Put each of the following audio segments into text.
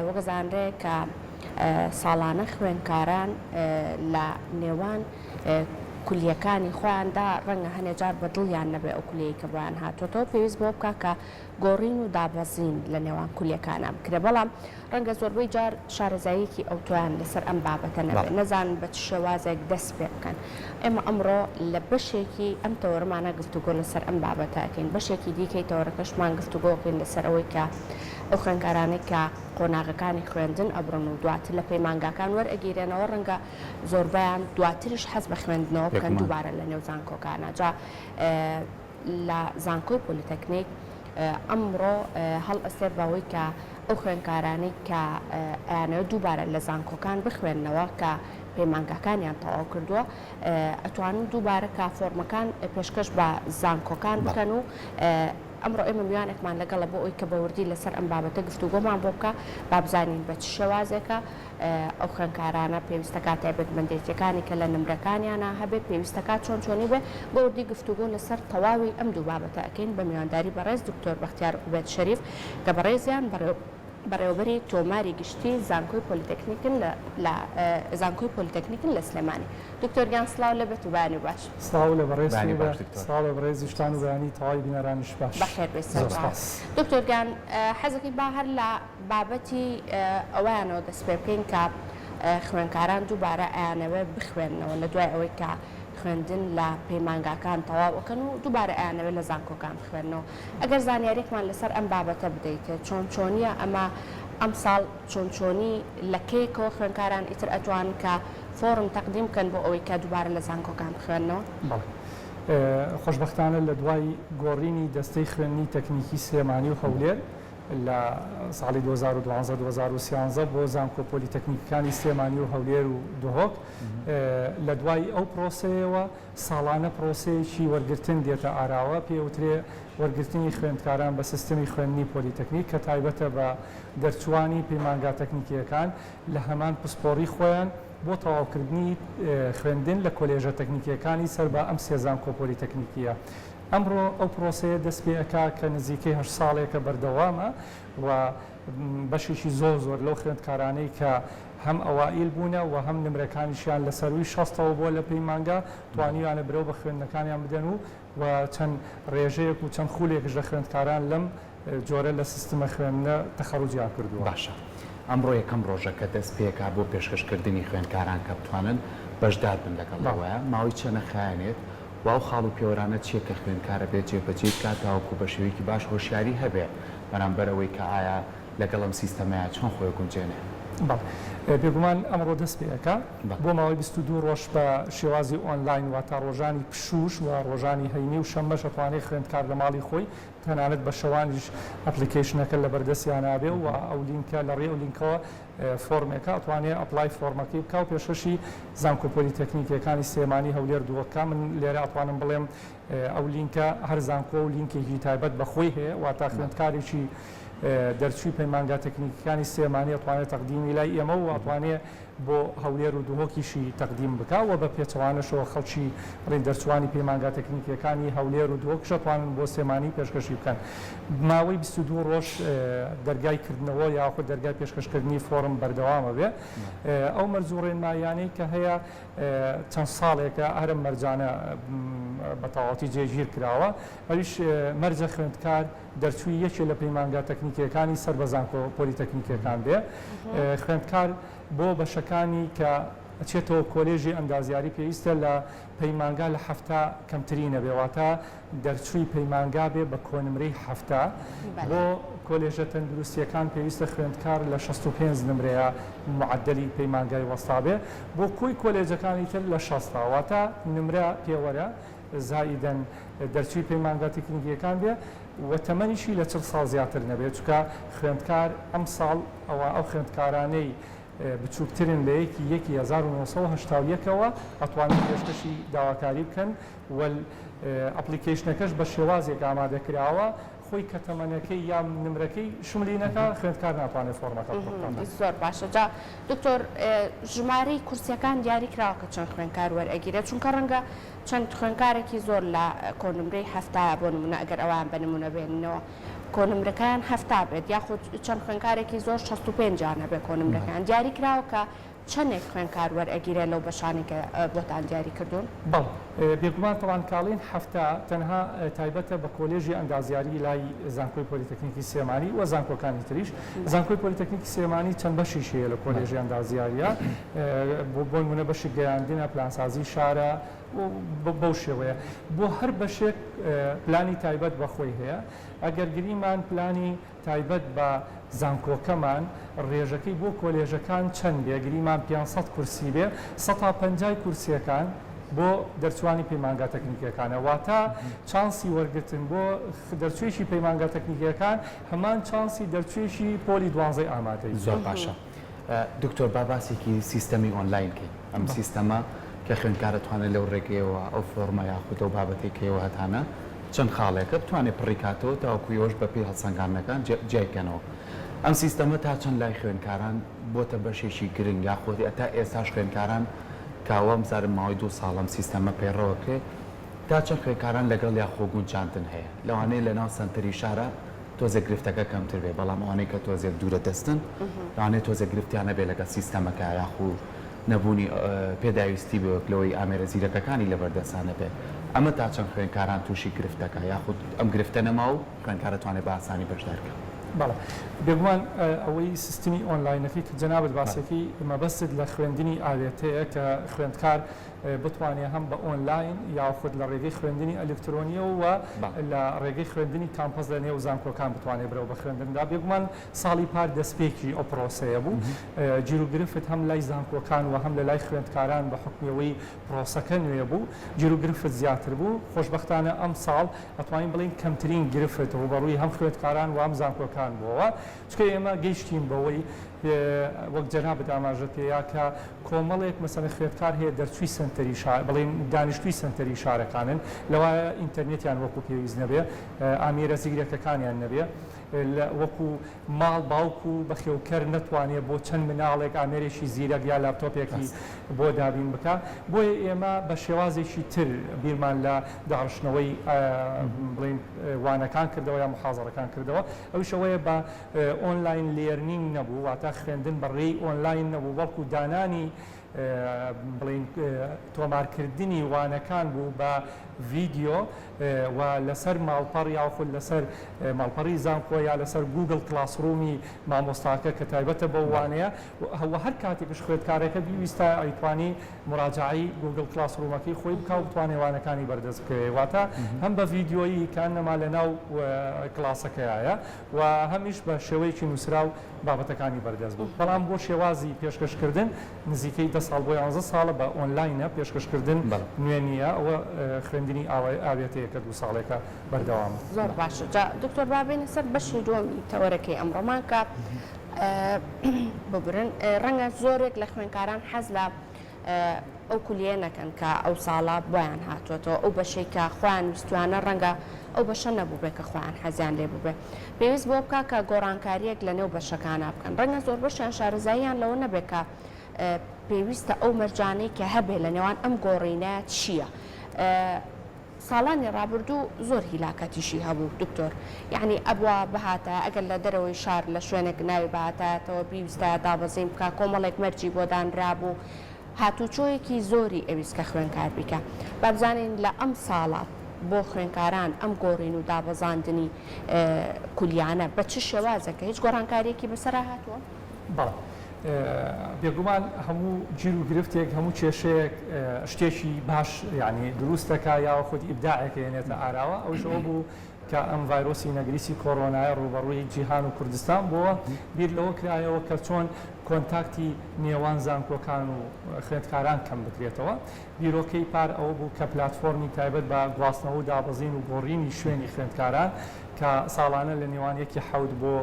وەک ئەزانرێ کە ساڵانە خوێندکاران لە نێوان کولیەکانی خۆیاندا ڕەنگە هەنێ جار بە دڵیان نەبێ ئەو کولیەی کە بۆیان هاتۆتەوە پێویست بەوە بکا کە گۆڕین و دابەزین لە نێوان کولیەکانا بکرێ بەڵام ڕەنگە زۆربەی جار شارەزاییەکی ئەوتۆیان لەسەر ئەم بابەتە نەبێ نەزانن بە چ شێوازێک دەست پێ بکەن ئێمە ئەمڕۆ لە بەشێکی ئەم تەوەرەمانا گفتوگۆ لەسەر ئەم بابەتە ئەکەین بەشێکی دیکەی تەوەرەکەشمان گفتوگۆ ئەکەین لەسەر ئەوەی کە ئەو خوێندکارانەی کە قۆناغەکانی خوێندن ئەبڕن و دواتر لە پەیمانگاکان وەرئەگیرێنەوە ڕەنگە زۆربەیان دواتریش حەز بە خوێندنەوە بکەن دووبارە لە نێو زانکۆکانا جا لە زانکۆی پۆلیتەکنیک ئەمڕۆ هەڵئەستێ بەوەی کە ئەو خوێندکارانەی کە ئەیانەوێت دووبارە لە زانکۆکان بخوێننەوە کە پەیمانگاکانیان تەواو کردووە ئەتوانن دووبارە کە فۆرمەکان پێشکەش بە زانکۆکان بکەن و ئەمڕۆ ئێمە میوانێکمان لەگەڵە بۆ ئەوی کە بە وردی لەسەر ئەم بابەتە گفتوگۆمان بۆ بکە با بزانین بە چ شێوازێکە ئەو خوێندکارانە پێویستەکات تایبەتمەندێتیەکانی کە لە نمرەکانیانا هەبێ پێویستەکات چۆن چۆنی بێ بە وردی گفتوگۆ لەسەر تەواوی ئەم دوو بابەتە ئەکەین بە میوانداری بەڕێز دکتۆر بەختیار عوبێد شەریف کە بەڕێزیان بەڕێوەبەری تۆماری گشتی زانکۆی پۆلیتەکنیکن لە لە زانکۆی پۆلیتەکنیکن لە سلێمانی. دکتۆر گیان سڵاو لە بێت و بەیانی باش. سڵاو لە بەڕێزت بەیانی و باش دکتۆر. سڵاو لە بەڕێزیشتان و بەیانی تەواوی بینەرانیش باش. بەخێر بێی زۆر سەرچاو. سپاس. دکتۆر گیان حەزەکەی با هەر لە بابەتی ئەوەیانەوە دەست پێ بکەین کە خوێندکاران دووبارە ئەیانەوێت بخوێننەوە لە دوای ئەوەی کە خوێندن لە پەیمانگاکان تەواو ئەکەن و دووبارە ئەیانەوێت لە زانکۆکان بخوێننەوە ئەگەر زانیاریەکمان لەسەر ئەم بابەتە بدەیتێ چۆن چۆنیە ئەمە ئەمساڵ چۆن چۆنی لە کەیەکەوە خوێندکاران ئیتر ئەتوانن کە فۆرم تەقدیم بکەن بۆ ئەوەی کە دووبارە لە زانکۆکان بخوێننەوە؟ بەڵێ. خۆشبەختانە لە دوای گۆڕینی دەستەی خوێندنی تەکنیکی سلێمانی و هەولێر لە ساڵی 2012 2013 بۆ زانکۆ پۆلیتەکنیکەکانی سلێمانی و هەولێر و دهۆک لە دوای ئەو پرۆسەیەوە ساڵانە پرۆسەیەکی وەرگرتن دێتە ئاراوە پێی ئەوترێ وەرگرتنی خوێندکاران بە سیستمی خوێندنی پۆلیتەکنیک کە تایبەتە بە دەرچووانی پەیمانگا تەکنیکییەکان لە هەمان پسپۆڕی خۆیان بۆ تەواوکردنی خوێندن لە کۆلێژە تەکنیکییەکانی سەر بە ئەم سێ زانکۆ پۆلیتەکنیکییە. ئەمڕۆ ئەو پرۆسەیە دەست پێ ئەکا کە نزیکەی هەشت ساڵێکە بەردەوامە و بەشێکی زۆر زۆر لەو خوێندکارانەی کە هەم ئەوائیل بوونە و هەم نمرەکانیشیان لە سەرووی شەستەوە بووە لە پەیمانگا توانیویانە برەو بە خوێندنەکانیان بدەن و و چەند ڕێژەیەک و چەند خولێکش لە خوێندکاران لەم جۆرە لە سیستمە خوێندنە تەخەڕوجیان کردووە. باشە ئەمڕۆ یەکەم ڕۆژە کە دەست پێکا بۆ پێشکەش کردنی خوێندکاران کە بتوانن بەشدار بن لەگەڵ ئەوەیا ماوەی چەنە خایەنێت و ئەو خاڵ و پێوەرانە چیە کە خوێندکار ئەبێت جێبەجێی بکات تاوەکو بە شێوەیەکی باش هۆشیاری هەبێ بەرامبەر ئەوەی کە ئایا لەگەڵ ئەم سیستەمەیا چۆن خۆی ئەگونجێنێ؟ بەڵێ بێگومان ئەمڕۆ دەست پێ ئەکا بۆ ماوەی 22 ڕۆژ بە شێوازی ئۆنلاین واتە ڕۆژانی پشووش و ڕۆژانی هەینی و شەممەش ئەتوانێ خوێندکار لە ماڵی خۆی تەنانەت بە شەوانیش application ەکە لەبەردەستیانا بێ و ئەو لینکە لە ڕێی ئەو لینکەوە فۆرمێکە ئەتوانێ apply فۆرمەکەی بکا و پێشکەشی زانکۆ پۆلیتەکنیکیەکانی سلێمانی هەولێر دهۆک بکا من لێرە ئەتوانم بڵێم ئەو لینکە هەر زانکۆ و لینکێکی تایبەت بە خۆی هەیە واتە خوێندکارێکی دەرچووی پەیمانگا تەکنیکیەکانی سلێمانی ئەتوانێت تەقدیمی لای ئێمە و ئەتوانێ بۆ هەولێر و دهۆکیشی تەقدیم بکا و بە پێچەوانەشەوە خەڵکی بڵێین دەرچووانی پەیمانگا تەکنیکیەکانی هەولێر و دهۆکیش ئەتوانن بۆ سلێمانی پێشکەشی بکەن. ماوەی 22 ڕۆژ دەرگای کردنەوە یاخود دەرگای پێشکەشکردنی فۆرم بەردەوام ئەبێ. ئەو مەرج و ڕێنماییانەی کە هەیە چەند ساڵێکە هەر ئەم مەرجانە بە تەواوەتی جێگیر کراوە ئەویش مەرجە خوێندکار دەرچووی یەکێ لە پەیمانگا تەکنیکیەکانی سەر بە زانکۆ پۆلیتەکنیکیەکان بێ خوێندکار بۆ بەشەکانی کە ئەچێتەوە کۆلێژی ئەندازیاری پێویستە لە پەیمانگا لە 70 کەمتری نەبێ واتە دەرچووی پەیمانگا بێ بە کۆنمرەی 70 بۆ کۆلێژە تەندروستیەکان پێویستە خوێندکار لە 65 نمرەیە معەدەلی پەیمانگای وەستا بێ بۆ کۆی کۆلێجەکانی تر لە 60 واتە نمرە پێوەرە زائیدەن دەرچووی پەیمانگا تەکنیکییەکان بێ و تەمەنیشی لە 40 ساڵ زیاتر نەبێت، چونکە خوێندکار ئەمساڵ ئەوە ئەو خوێندکارانەی بچووکترن لە یەکی یەکی 1981 ەوە ئەتوانن پێشکەشی داواکاری بکەن و application ەکەش بە شێوازێک ئامادە کراوە خۆی کە تەمەنەکەی یا نمرەکەی شملی نەکا خوێندکار ناتوانێت فۆرمەکە پڕ بکات. زۆر باشە جا دکتۆر ژمارەی کورسیەکان دیاری کراوە کە چەند خوێندکار وەرئەگیرێت چونکە ڕەنگە. چەند خوێندکارێکی زۆر لە کۆنمرەی هەفتایە بۆ نمونە ئەگەر ئەوان بە نمونە بێنینەوە کۆنمرەکەیان 70 بێت یاخود چەند خوێندکارێکی زۆر 65 یان هەبێ کۆنمرەکەیان دیاری کراوە کە چەندێک خوێندکار وەرئەگیرێ لەو بەشانەی کە بۆتان دیاری کردوون؟ بەڵێ بێگومان تەبعەن کاڵین 70 تەنها تایبەتە بە کۆلێژی ئەندازیاری لای زانکۆی پۆلیتەکنیکی سلێمانی و زانکۆکانی تریش. زانکۆی پۆلیتەکنیکی سلێمانی چەند بەشیکی هەیە لە کۆلێژی ئەندازیاریە بۆ نمونە بەشی گەیاندنە، پلانسازی شارە و بەو شێوەیە. بۆ هەر بەشێک پلانی تایبەت بە خۆی هەیە. ئەگەر گریمان پلانی تایبەت بە زانکۆکەمان ڕێژەکەی بۆ کۆلێژەکان چەند بێ، گریمان 500 کورسی بێ، سەتا پەنجای کورسییەکان بۆ دەرچووانی پەیمانگا تەکنیکییەکانە، واتە چانسی وەرگرتن بۆ دەرچوویەکی پەیمانگا تەکنیکییەکان هەمان چانسی دەرچوویەکی پۆلی دوانزەی ئامادەیی. زۆر باشە دکتۆر با باسێکی سیستەمی ئۆنلاین کەین ئەم سیستەمە کە خوێندکار ئەتوانێت لەو ڕێگەیەوە ئەو فۆڕمە یاخود ئەو بابەتەی کە ئێوە هەتانە چەند خاڵێکە بتوانێت پڕی کاتەوە تاوەکو ئێوەش بەپێی هەڵسەنگاندنەکان جیای کەنەوە ئەم سیستەمە تا چەند لای خوێندکاران بۆتە بەشێکی گرنگ یاخود تا ئێستاش خوێندکاران کە وامزانم ماوەی دوو ساڵە ئەم سیستەمە پەیڕەوە کرێ تا چەند خوێندکاران لەگەڵیا خۆگونجاندن هەیە لەوانەیە لەناو سەنتەری شارا تۆزێک گرفتەکە کەمتر بێ بەڵام ئەوانەی کە تۆزێک دوورە دەستن لەوانەیە تۆزێک گرفتیان هەبێ لەگەڵ سیستەمەکە یاخو نەبوونی پێداویستی بێ وەک لەوەی ئامێرە زیرەکەکانی لەبەردەستا نەبێ ئەمە تا چەند خوێندکاران تووشی گرفت دەکا یاخود ئەم گرفتە نەما و خوێندکار ئەتوانێ بە ئاسانی بەشدار کا؟ بەڵێ بێگومان ئەوەی سیستمی ئۆنلاینەکەی کە جەنابت باسەکەی مەبەستت لە خوێندنی ئاوێتەیە کە خوێندکار بتوانێ هەم بە ئۆنلاین یاخود لە ڕێگەی خوێندنی ئەلکترۆنیەوە و لە ڕێگەی خوێندنی کامپەس لە نێو زانکۆکان بتوانێ برەو بە خوێندندا. بێگومان ساڵی پار دەستپێکی ئەو پرۆسەیە بوو. گیروگرفت هەم لای زانکۆکان و هەم لە لای خوێندکاران بە حوکمی ئەوەی پرۆسەکە نوێ بوو گیروگرفت زیاتر بوو. خۆشبەختانە ئەمساڵ ئەتوانین بڵێین کەمترین گرفت ڕووبەڕووی هەم خوێندکاران و هەم زانکۆکان بووەوە. چونکە ئێمە گەیشتین بەوەی وەک جەنابت ئاماژەت پێیا کە کۆمەڵێک مەسەلەن خوێندکار هەیە دەرچووی سەنتەری شار بڵێین دانیشتووی سەنتەری شارەکانن لەوایە ئینتەرنێتیان وەکو پێویست نەبێ ئامێرە زیرەکەکانیان نەبێ وەکو ماڵ باوک و بەخێوکەر نەتوانێ بۆ چەند مناڵێک ئامێرێکی زیرەک یا لاپتۆپێکی بۆ دابین بکا بۆیە ئێمە بە شێوازێکی تر بیرمان لە داڕشتنەوەی بڵێین وانەکان کردەوە یا محازەرەکان کردەوە ئەویش ئەوەیە بە online learning نەبوو، واتە خوێندن بە ڕێی ئۆنلاین نەبوو، بەڵکو دانانی بڵێین تۆمارکردنی وانەکان بوو بە ڤیدیۆ و لەسەر ماڵپەڕ یاخود لەسەر ماڵپەڕی زانکۆ یا لەسەر Google Classroom ی مامۆستاکە کە تایبەتە بەو وانەیە و هەر کاتێکش خوێندکارەکە بیویستایە ئەیتوانی موراجەعەی Google Classroom ەکەی خۆی بکا و بتوانێ وانەکانی بەردەست بکەوێ واتە هەم بە ڤیدیۆیی کانەما لەناو کڵاسەکەیایە و هەمیش بە شێوەیەکی نووسراو بابەتەکانی بەردەست بوو بەڵام بۆ شێوازی پێشکەشکردن نزیکەی دە ساڵ بۆ یانزە ساڵە بە ئۆنلاینە پێشکەشکردن نوێ نییە ئەوە خوێندنی ئاوێتەیە کە دوو ساڵێکە بەردەوامە. زۆر باشە جا دکتۆر با بێینە سەر بەشی دووەمی تەوەرەکەی ئەمڕۆمان کە ببورن ڕەنگە زۆرێک لە خوێندکاران حەز لە ئەو کولیە نەکەن کە ئەو ساڵە بۆیان هاتووەتەوە ئەو بەشەی کە خۆیان ویستویانە ڕەنگە ئەو بەشە نەبووبێ کە خۆیان حەزیان لێ بووبێ پێویست بۆ بکە کە گۆڕانکاریەک لە نێو بەشەکانە بکەن ڕەنگە زۆر بەشیان شارەزاییان لەوە نەبێ کە پێویستە ئەو مەرجانەی کە هەبێ لە نێوان ئەم گۆڕینە چییە؟ ساڵانی ڕابردوو زۆر هیلاکەتیشی هەبوو دکتۆر یەعنی ئەبوا بهاتایە ئەگەر لە دەرەوەی شار لە شوێنێک ناوی بهاتایەتەوە بیویستایە دابەزین بکا کۆمەڵێک مەرجی بۆ دانرابوو هاتوچۆیەکی زۆری ئەویست کە خوێنکار بیکا با بزانین لە ئەم ساڵە بۆ خوێنکاران ئەم گۆڕین و دابەزاندنی کولیانە بە چ شێوازێکە هیچ گۆڕانکاریەکی بەسەرا هاتووە؟ بەڵێ بێگومان هەموو گیر و گرفتێک هەموو کێشەیەک شتێکی باش یعنی دروست دەکا یاخود ئیبداعێک هێنێتە ئاراوە ئەوش ئەوە بوو کە ئەم ڤایرۆسی نەگریسی کۆرۆنایە ڕووبەڕووی جیهان و کوردستان بووە بیر لەوە کرایەوە کە چۆن کۆنتاکتی نێوان زانکۆکان و خوێندکاران کەم بکرێتەوە بیرۆکەی پار ئەوە بوو کە پلاتفۆرمی تایبەت بە گواستنەوە و دابەزین و گۆڕینی شوێنی خوێندکاران. کە ساڵانە لە نێوان یەکی حەوت بۆ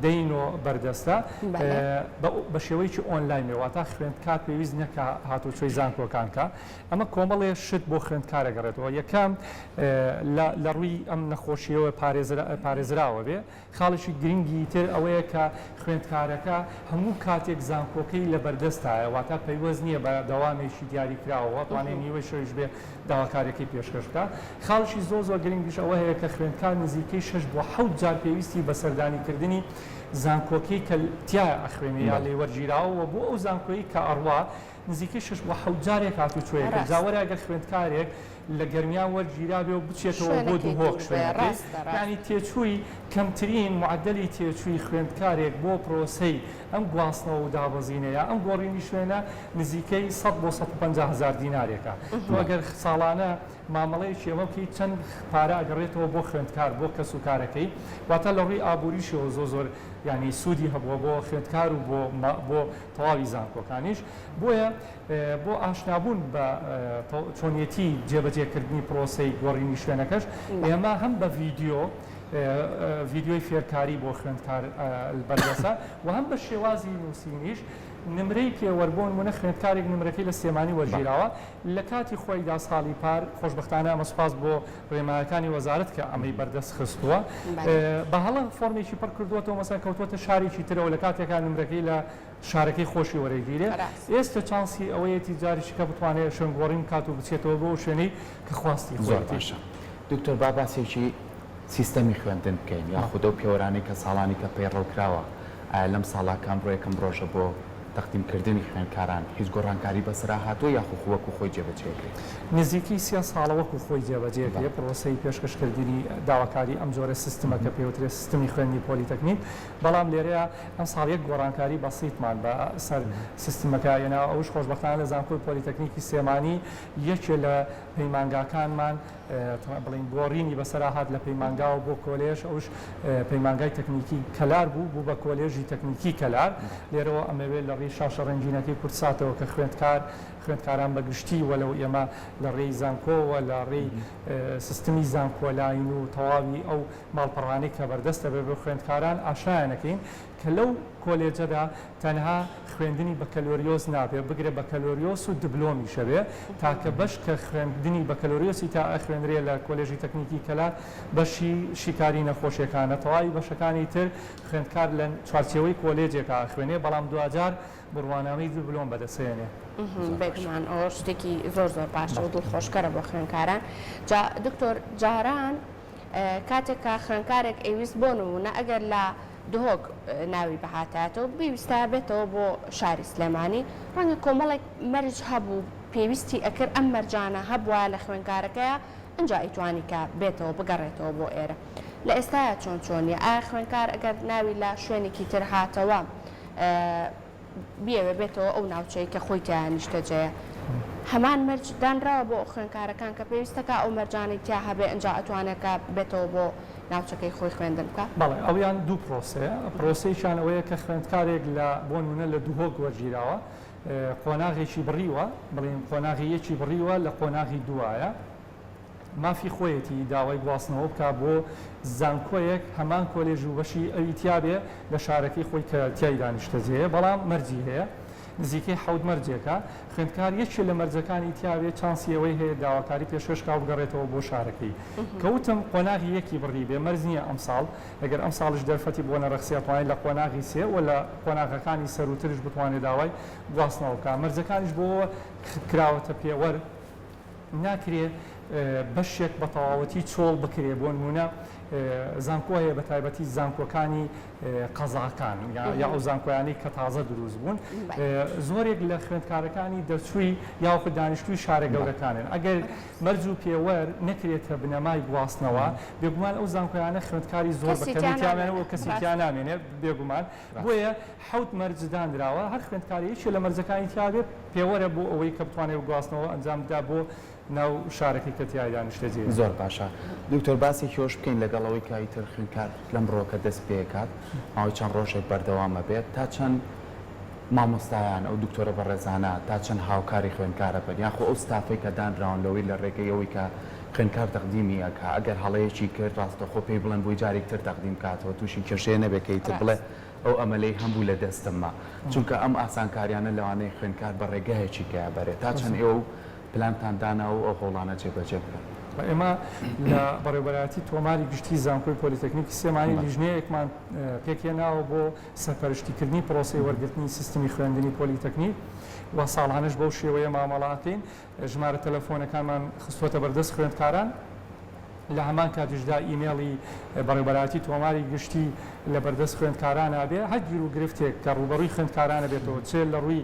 دەی نۆ بەردەستە بە شێوەیەکی ئۆنلاین بێ واتا خوێندکار پێویست نەکا هاتوچۆی زانکۆکان کا ئەمە کۆمەڵێ شت بۆ خوێندکار ئەگەڕێتەوە یەکەم لە ڕووی ئەم نەخۆشیەوە پارێزراوە بێ خاڵێکی گرنگی تر ئەوەیە کە خوێندکارەکە هەموو کاتێک زانکۆکەی لەبەردەستایە، واتە پەیوەست نییە بە دەوامێکی دیاریکراوەوە، توانێت نیوەی شەویش بێ داواکارییەکەی پێشکەش بکات. خاڵێکی زۆر زۆر گرنگیش ئەوە هەیە کە خوێندکار نزیکەی شەش بۆ حەوت جار پێویستی بە سەردانیکردنی زانکۆکەی کە تیایا ئەخوێنێ یا لێی وەرگیراوە و بۆ ئەو زانکۆیەی کە ئەڕوا نزیکەی شەش بۆ حەوت جارێک هاتوچۆیەکە. جا وەرە ئەگەر خوێندکارێک لە گەرمیان وەرگیرابێ و بچێتەوە بۆ دهۆک شوێنەکەی یانی تێچووی کەمترین معەدەلی تێچووی خوێندکارێک بۆ پرۆسەی ئەم گواستنەوە و دابەزینە یا ئەم گۆڕینی شوێنە نزیکەی 100 بۆ 150 هەزار دینارێکە تۆ ئەگەر ساڵانە مامەڵەیەکی ئەمە بکەیت چەند پارە ئەگەڕێتەوە بۆ خوێندکار بۆ کەس و کارەکەی واتە لە ڕووی ئابووریشەوە زۆر زۆر یانی سوودی هەبووە بۆ خوێندکار و بۆ بۆ تەواوی زانکۆکانیش بۆیە بۆ ئاشنابوون بە چۆنیەتی جێبەجێکردنی پرۆسەی گۆڕینی شوێنەکەش ئێمە هەم بە ڤیدیۆ ڤیدیۆی فێرکاری بۆ خوێندکار بەردەستە و هەم بە شێوازی نووسینیش نمرەی پێوەر بۆ نموونە خوێندکارێک نمرەکەی لە سلێمانی وەرگیراوە لە کاتی خۆیدا ساڵی پار خۆشبەختانە ئەمە سوپاس بۆ ڕێنمایەکانی وەزارەت کە ئەمەی بەردەست خستووە بە هەڵە فۆرمێکی پڕ کردووەتەوە مەسەن کەوتووەتە شارێکی ترەوە لە کاتێکا نمرەکەی لە شارەکەی خۆشی وەرەگیرێ ئێستە چانسی ئەوەیەتی جارێکی کە بتوانێ شوێن گۆڕین بکات و بچێتەوە بۆ ئەو شوێنەی کە خواستی زۆر خۆیەتی. باشە دکتۆر با باسێکی سیستەمی خوێندن بکەین یاخود ئەو پێوەرانەی کە ساڵانی کە پەیڕەو کراوە ئایا لەم ساڵا کە ئەمڕۆ یەکەم ڕۆژە بۆ تەقدیم کردنی خوێندکاران هیچ گۆڕانکاری بەسەرا هاتووە یاخو خو وەکو خۆی جێبەجێ ئەکرێت؟ نزیکەی سێ ساڵە وەکو خۆی جێبەجێ ئەکرێ پرۆسەی پێشکەشکردنی داواکاری ئەم جۆرە سیستمە کە پێوترێ سیستمی خوێندنی پۆلیتەکنیک بەڵام لێرەیا ئەمساڵ یەک گۆڕانکاری بەسیتمان بە سەر سیستمەکە هێنا، ئەوش خۆشبەختانە لە زانکۆی پۆلیتەکنیکی سلێمانی یەکێ لە پەیمانگاکانمان بڵێین گۆڕینی بەسەرا هات لە پەیمانگاوە بۆ کۆلێژ، ئەوش پەیمانگای تەکنیکی کەلار بوو، بوو بە کۆلێژی تەکنیکی کەلار. لێرەوە ئەمەوێ لە ڕێی شاشە ڕەنگینەکەی کوردساتەوە کە خوێندکار، خوێندکاران بە گشتی وەلەو ئێمە لە ڕێی زانکۆوە لە ڕێی سیستمی زانکۆلاین و تەواوی ئەو ماڵپەڕانەی کە بەردەستە بێ بۆ خوێندکاران ئاشنایان ئەکەین کە لەو کۆلێجەدا تەنها خوێندنی بەکەلۆریۆس نابێ بگرە بەکەلۆریۆس و دبلۆمیش ئەبێ تاکە بەش کە خوێندنی بەکەلۆریۆسی تا ئەخوێنرێ لە کۆلێژی تەکنیکی کەلار بەشی شیکاری نەخۆشیەکانە تەواوی بەشەکانی تر خوێندکار لە چوارچێوەی کۆلێجێکا ئەخوێنێ بەڵام دواجار بڕوانامەی دبلۆم بەدەستهێنێ. بێگومان ئەوە شتێکی زۆر زۆر باشە و دڵخۆشکەرە بۆ خوێندکاران جا دکتۆر جاران کاتێک کە خوێندکارێک ئەیویست بۆ نموونە ئەگەر لە دهۆک ناوی بهاتایەتەوە بیویستایە بێتەوە بۆ شاری سلێمانی ڕەنگە کۆمەڵێک مەرج هەبوو پێویستی ئەکرد ئەم مەرجانە هەبوایە لە خوێندکارەکەیا ئنجا ئەیتوانی کە بێتەوە بگەڕێتەوە بۆ ئێرە لە ئێستایا چۆن چۆنیە ئایا خوێندکار ئەگەر ناوی لە شوێنێکی تر هاتەوە بیەوێ بێتەوە ئەو ناوچەی کە خۆی تیایا نیشتەجێیە هەمان مەرج دانراوە بۆ خوێندکارەکان کە پێویستە کا ئەو مەرجانەی تیا هەبێ ئنجا ئەتوانێ کە بێتەوە بۆ ناوچەکەی خۆی خوێندن بکا؟ بەڵێ ئەویان دوو پرۆسەیە پرۆسەیەکیان ئەوەیە کە خوێندکارێک لە بۆ نمونە لە دهۆک وەرگیراوە قۆناغێکی بڕیوە بڵێین قۆناغی یەکی بڕیوە لە قۆناغی دووایە مافی خۆیەتی داوای گواستنەوە بکا بۆ زانکۆیەک هەمان کۆلێژ و بەشی ئەوی تیابێ لە شارەکەی خۆی کە تیایدا نیشتەجێیە بەڵام مەرجی هەیە نزیکەی حەوت مەرجێکە خوێندکار یەکێ لە مەرجەکانی تیاوێ چانسی ئەوەی هەیە داواکاری پێشکەش کا و بگەڕێتەوە بۆ شارەکەی کە وتم قۆناغی یەکی بڕی بێ مەرج نییە ئەمساڵ ئەگەر ئەمساڵیش دەرفەتی بۆ نەڕەخسێ ئەتوانێت لە قۆناغی سێ و لە قۆناغەکانی سەرووترش بتوانێت داوای گواستنەوە بکا مەرجەکانیش بۆ کراوەتە پێوەر ناکرێ بەشێک بە تەواوەتی چۆڵ بکرێ بۆ نموونە زانکۆ هەیە بە تایبەتی زانکۆکانی قەزاکان یا ئەو زانکۆیانەی کە تازە دروست بوون زۆرێک لە خوێندکارەکانی دەرچووی یاخود دانیشتووی شارە گەورەکانن ئەگەر مەرج و پێوەر نەکرێتە بنەمای گواستنەوە بێگومان ئەو زانکۆیانە خوێندکاری زۆر بە کەمی تیا نامێنێ و کەسی تیا نامێنێ بێگومان بۆیە حەوت مەرج دانراوە، هەر خوێندکارێ یەکێ لە مەرجەکانی تیابێ پێوەرە بۆ ئەوەی کە بتوانێ گواستنەوە ئەنجام بدا بۆ ناو شارەکەی کە تیایدا نیشتەجێیە. زۆر باشە دکتۆر باسێکی ئەوەش بکەین لەگەڵ ئەوەی کە ئیتر خوێندکار لەم ڕۆکە دەست پێکات ماوەی چەند ڕۆژێک بەردەوام ئەبێت تا چەند مامۆستایان ئەو دکتۆرە بەڕێزانە تا چەند هاوکاری خوێندکارە بن یاخۆ ئەو ستافەی کە دانراون لەوەی لە ڕێگەی ئەوەی کە. خوێندکار تەقدیمی ئەکا ئەگەر هەڵەیەکی کرد ڕاستەوخۆ پێی بڵێن بۆی جارێک تر تەقدیم کاتەوە توشی کێشەیە نەبێ کە ئیتر بڵێ ئەو ئەمەلەی هەمبوو لە دەستم ما چونکە ئەم ئاسانکاریانە لەوانەیە خوێندکار بە ڕێگایەکی کەیا بەرێ تا چەند ئێوە و پلانتان داناوە و ئەو هەوڵانە جێبەجێ بکەن. ئێمە لە بەڕێوەبەرایەتی تۆماری گشتی زانکۆی پۆلیتەکنیکی سلێمانی لیژنەیەکمان پێکهێناوە بۆ سەرپەرشتیکردنی پرۆسەی وەرگرتنی سیستمی خوێندنی پۆلیتەکنیک و ساڵانەش بەو شێوەیە مامەڵە ئەکەین. ژمارە تەلەفۆنەکانمان خستووەتە بەردەست خوێندکاران، لە هەمان کاتیشدا ئیمێڵی بەڕێوبەرایەتی تۆماری گشتی لە بەردەست خوێندکارانە بێ، هەر گیروگرفتێک کە ڕووبەڕووی خوێندکارانە بێتەوە چ لە ڕووی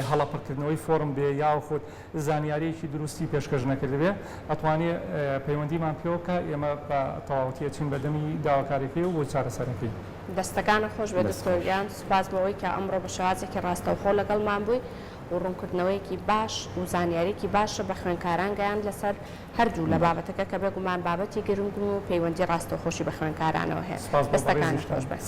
هەڵە پڕکردنەوەی فۆرم بێ یاخود زانیارییەکی دروستی پێشکەش نەکردبێ ئەتوانێ پەیوەندیمان پێوە بکا، ئێمە بە تەواوەتی ئەچین بە دەمی داواکاریەکەی و بۆ چارەسەرەکەی. دەستەکانت خۆش بێت دکتۆر گیان، سوپاس بۆ ئەوەی کە ئەمڕۆ بە شێوازێکی ڕاستەوخۆ لەگەڵمان بووی. و ڕوونکردنەوەیەکی باش و زانیاریەکی باشە بە خوێنکاران گەیاند لەسەر هەردوو لە بابەتەکە کە بێگومان بابەتی گرنگن و پەیوەندی ڕاستەوخۆشی بە خوێنکارانەوە هەیە. سپاس بۆ دەستەکانت بەڕێزیشتان. خۆش بێت.